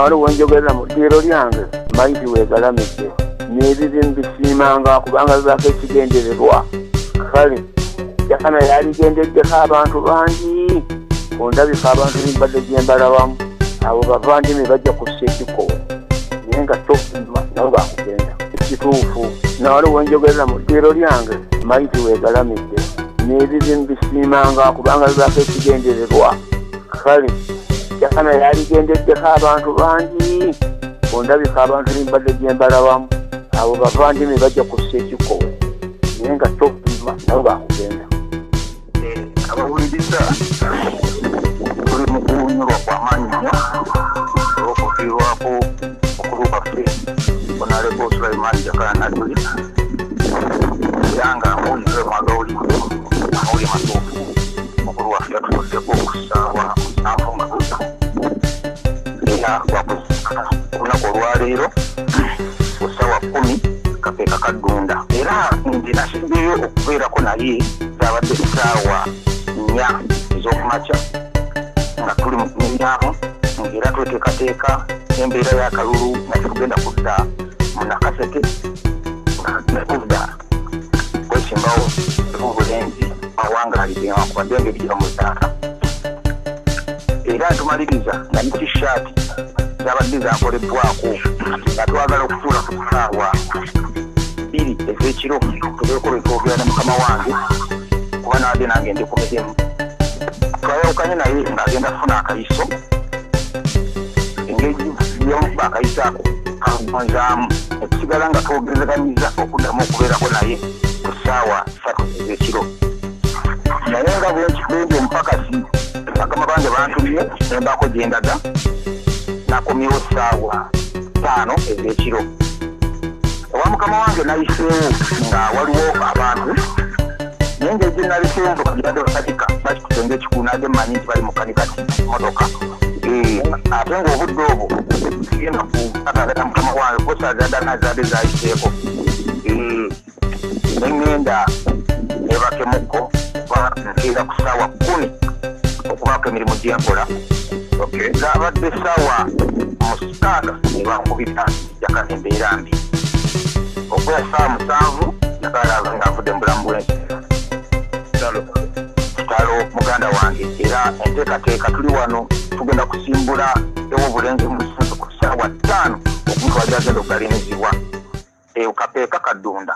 Nawali wenjogerera mu ddiiro lyange mayiti weegalamidde n'ebibi mbisiimanga kubanga bibaako ekigendererwa. Kale Jakana yaligendeddeko abantu bangi, ondabika abantu bimbadde gye mbalabamu, abo bavandimwe bajja kussa ekikowe naye nga tofuma nabo bakugenda. Ekituufu nawali wenjogerera mu ddiiro lyange mayiti weegalamidde n'ebibi mbisiimanga kubanga bibaako ekigendererwa. Kale Jakana yaligendeddeko abantu bangi, ondabika abantu bimbadde gye mbalabamu, abo bavandimwe bajja kussa ekikowe naye nga tofuma nabo bakugenda. Abawuliriza tuli mu kuwunyulwa kw'amaanyi nnyo olw'okufiirwako mukulu waffe Honorable Sulaiman Jakana Nadduli, era nga amawulire mwagawulidde amawulire matuufu. Mukulu waffe yatutuddeko ku ssaawa 7 nga bujja, era lwakuziika olunaku olwaleero ku ssaawa 10 Kapeeka Kaddunda. Era nze nasembeyo okubeerako naye zaabadde ssaawa 4 ez'okumakya nga tuli mu kunyumyamu, ng'era tweteekateeka embeera y'akalulu nga tetugenda kudda mu Nakaseke, nga tudda kwesimbawo obulenzi awangaalidde newankubadde ng'ebijja mu ttaaka. Era ntumaliriza nga ne tishaati zabadde zakolebbwako nga twagala okutuula ku ssaawa 2 ez'ekiro tubeeko lwe twogera ne mukama wange, kuba naadde nange ndi ku mirimu. Twayawukanye naye ng'agenda kufuna akayiso, engeri yamukuba akayiso ako kagonzaamu okusigala nga twogerezaganyiza okuddamu okubeerako naye ku ssaawa 3 ez'ekiro. Naye nga bwendi omupakasi, bakama bange bantumye ne mbaako gye ndaga, nakomyewo ssaawa 5 ez'ekiro. Ewa mukama wange nayiseewo nga waliwo abantu, naye engeri gye naleseewo emmotoka gibadde bakatika bakikute ng'ekikulu, nadde mmanyi nti bali mu kanikati mmotoka. Ate ng'obudde obwo sigenda kukakagana mukama wange kuba ssaawa zaddala zaadde zayiseeko. Ne ŋŋenda neebakemukko kuba nkeera ku ssaawa 10 okubaako emirimu gye nkola. Zaabadde ssaawa 6 ne bankubira Jakana embeera mbi. Okubeera ssaawa 7 Jakana ng'avudde mu bulamu bw'ensi. Kitalo muganda wange, era enteekateeka tuli wano tugenda kusimbula ew'obulenzi mu Musinzo ku ssaawa 5 okumutwala gy'agenda okugalimizibwa. Kapeeka Kaddunda.